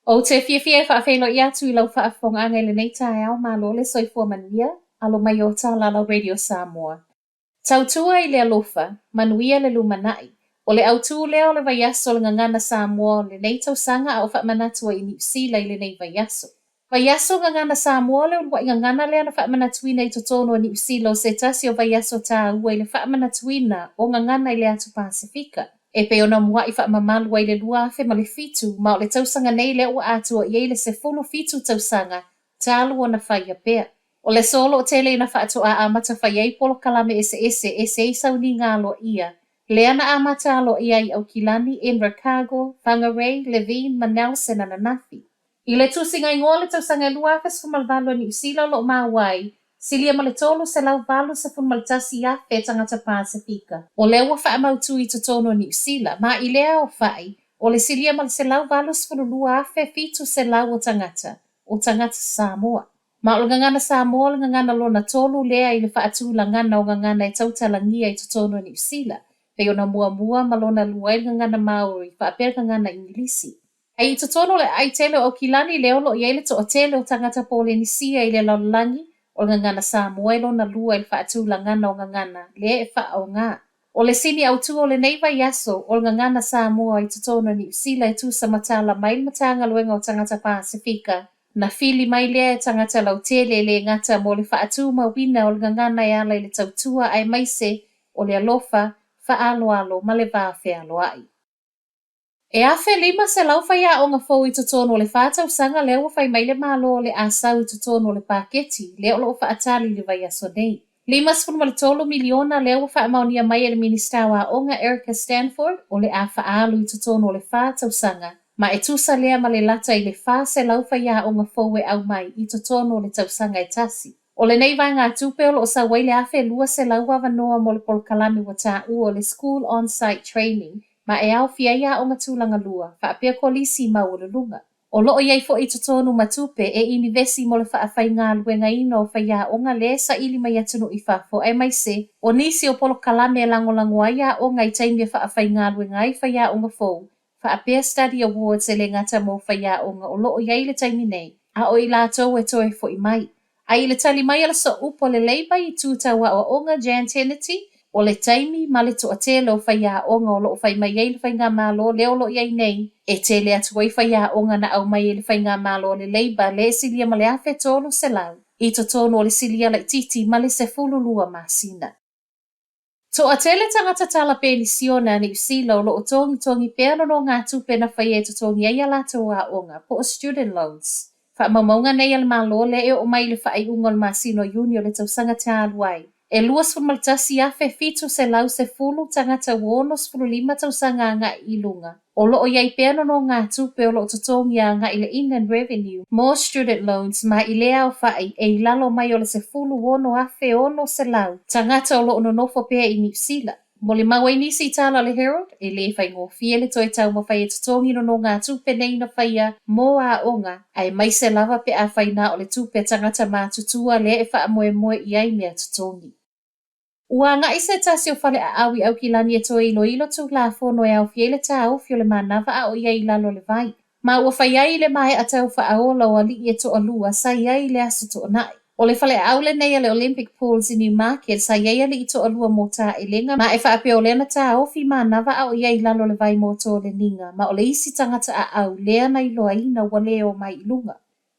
Ou te fiafia e faafeiloai atu i lau faafofogaaga i lenei taeao, malo le soifua manuia, alo mai o Talalau Radio Samoa. Tautua i le alofa, manuia le lumanai. O le autu lea o le vaiaso o le Gagana Samoa o lenei tausaga a o faamanatu ai i Niu Sila i lenei vaiaso. Vaiaso Gagana Samoa O le uluai gagana lea na faamanatuina i totonu o Niu Sila o se tasi o vaiaso taua i le faamanatuina o gagana i le atu Pasefika e pei ona muai faamamalu ai i le 2007, ma o le tausaga nei lea ua atoa i ai le 17 tausaga talu ona faia pea. O le aso o lo o tele ina faatoa amata fai ai polokalame eseese e ese ai sauniga aloaia lea na amata aloaia ai i Aukilani, Invercargill, Whangarei, Levin ma Nelson ananafi. I le tusiga igoa o le tausaga e 2018 a Niu Sila o lo o maua ai, silia ma le 381,000 tagata Pasefika o lea ua faamautu i totonu o Niu Sila, ma i lea aofai, o le silia ma le 182,700 o tagata, o tagata Samoa. Ma o le gagana Samoa o le gagana lona tolu lea i le faatulagaga o gagana e tautalagia i totonu o Niu Sila, pei ona muamua ma lona lua ai le gagana Maori faapea le gagana Igilisi. A i totonu o le aai tele o Aukilani lea o lo o i ai le toatele o tagata Polenisia i le lalolagi, o le gagana Samoa e lona lua i le faatulagaga o gagana lea e faaaoga. O le sini autu o lenei vaiaso o le gagana Samoa i totonu o Niu Sila e tusa ma tala mai le Matagaluega o Tagata Pasefika, na fili mai lea e tagata lautele e le gata mo le faatumauina o le gagana e ala i le tautua aemaise o le alofa, faaaloalo ma le va fealoai. E 1,500 faiaoga fou i totonu o le fa tausaga lea ua fai mai le Malo o le a sau i totonu o le paketi lea o lo o faatali i le vaiaso nei. 53 miliona lea ua faamaonia mai e le Minisita o Aoga Erica Stanford o le a faaalu i totonu o le fa tausaga, ma e tusa lea ma le lata i le 400 faiaoga fou e aumai i totonu o le tausaga e tasi. O lenei vaegatupe o lo o sau ai le 1,200 avanoa mo le polokalame ua taua o le School On-Site Training ma e aofia ai aoga tulaga lua faapea kolisi maualuluga. O lo o i ai foi i totonu ma tupe e inivesi mo le faafaigaluegaina o faiaoga lea e saili mai atunuu i fafo aemaise o nisi o polokalame e lagolago ai aoga i taimi e faafaigaluega ai faiaoga fou faapea Study Awards e le gata mo faiaoga o lo o i ai i le taimi nei, a o i latou e toe foi mai. A i le tali mai a le Sooupu o le Labour i itu tau aoaoga Jan Tinetti, o le taimi ma le toatele o faiaoga o lo o fai mai ai le faigamalo lea o lo o i ai nei, e tele atu ai faiaoga na aumai e le faigamalo a le Labour lea e silia ma le 1,300 i totonu o le silia laitiiti ma le 12 masina. Toatele tagata tala penisione a Niu Sila o lo o togitogi pea nonogatupe na faia e totogi ai a latou aoga, po o student loans. Faamaumauga nei a le Malo lea e oo mai i le faaiuga o le masina o Iuni o le tausaga talu ai, e 21,710 tagata ua 65 tausaga agai i luga o lo o i ai pea nonogatupe o lo o totogi agai i le Inland Revenue mo student loans ma i lea aofai e i lalo mai o le 16,600 tagata o lo o nonofo pea i Niu Sila. Molimau ai nisi i tala a le Herald, e le faigofie le toe taumafai e totogi nonogatupe nei na faia mo aoga, aemaise lava pe afai na o le tupe a tagata matutua lea e faamoemoe i ai mea totogi. Ua agai se tasi o fale aau i Aukilani e toe iloilo Tulafono e aofia ai le taofi o le manava a o i ai i lalo o le vai, ma ua fai ai i le maea tau faaola o alii e toalua sa i ai i le Aso Toonai. O le fale aau lenei a le Olympic Pools i Newmarket sa i ai alii toalua mo taelega ma e faapea o lea na taofi manava a o i ai i lalo o le vai mo toleniga ma o le isi tagata aau lea na iloaina ua le o mai i luga.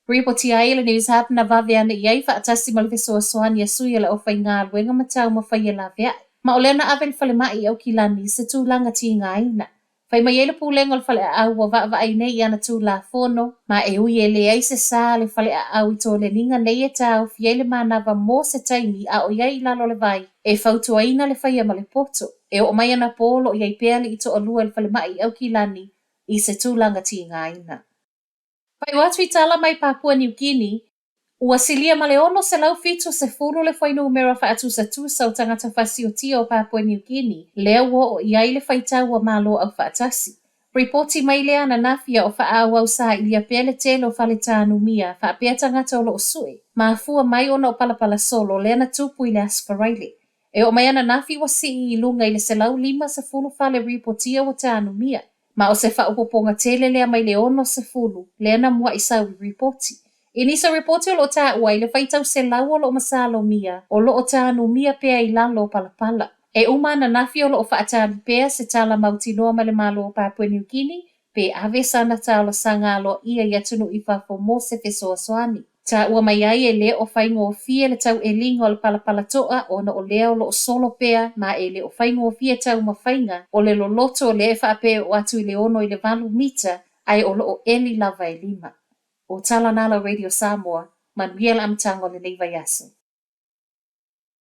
Ripotia ai e le Newshub na vave ane i ai faatasi ma le fesoasoani a sui o le aufaigaluega ma taumafai e laveai. Ma o lea na ave i le falemai i Aukilani i se tulaga tigaina. Fai mai ai le pulega o le faleaau ua vaavaai nei i ana Tulafono, ma e ui e leai se sa a le faleaau i toleniga nei e taofi ai le manava mo se taimi a o i ai i lalo o le vai, e fautuaina le faia ma le poto. E oo mai anapo o lo o i ai pea alii toalua i le falemai i Aukilani i se tulaga tigaina. Faaiu atu i tala mai Papua Niu Kini, ua silia ma le 670 le fuainumera faatusatusa o tagata fasiotia o Papua Niu Kini lea ua oo i ai le faitau a Malo Aufaatasi. Ripoti mai lea ananafi a o faaauau sailia pea le tele o fale tanumia faapea tagata o lo o sue, mafua mai ona o palapala solo lea na tupu i le Aso Faraile. E oo mai ananafi ua sii i luga i le 150 fale ripotia ua tanumia. Ma o se faaopoopoga tele lea mai le 60 lea na mua'i sau i ripoti. I nisi o ripoti o lo o taua ai le faitau 100 o lo o masalomia o lo o tanumia pea i lalo o palapala. E uma ananafi o lo o faatali pea se tala mautinoa mai le Malo o Papua Niu Kini pe ave sana talosaga aloaia i atunuu i fafo mo se fesoasoani. Taua mai ai e le o faigofie le taueliga o le palapala toa ona o lea o lo o solo pea ma e le o faigofie taumafaiga o le loloto lea e faapea e oo atu i le 6 i le 8 mita ae o lo o eli lava e 5. O tala na a la Radio Samoa, manuia le amataga o lenei vaiaso.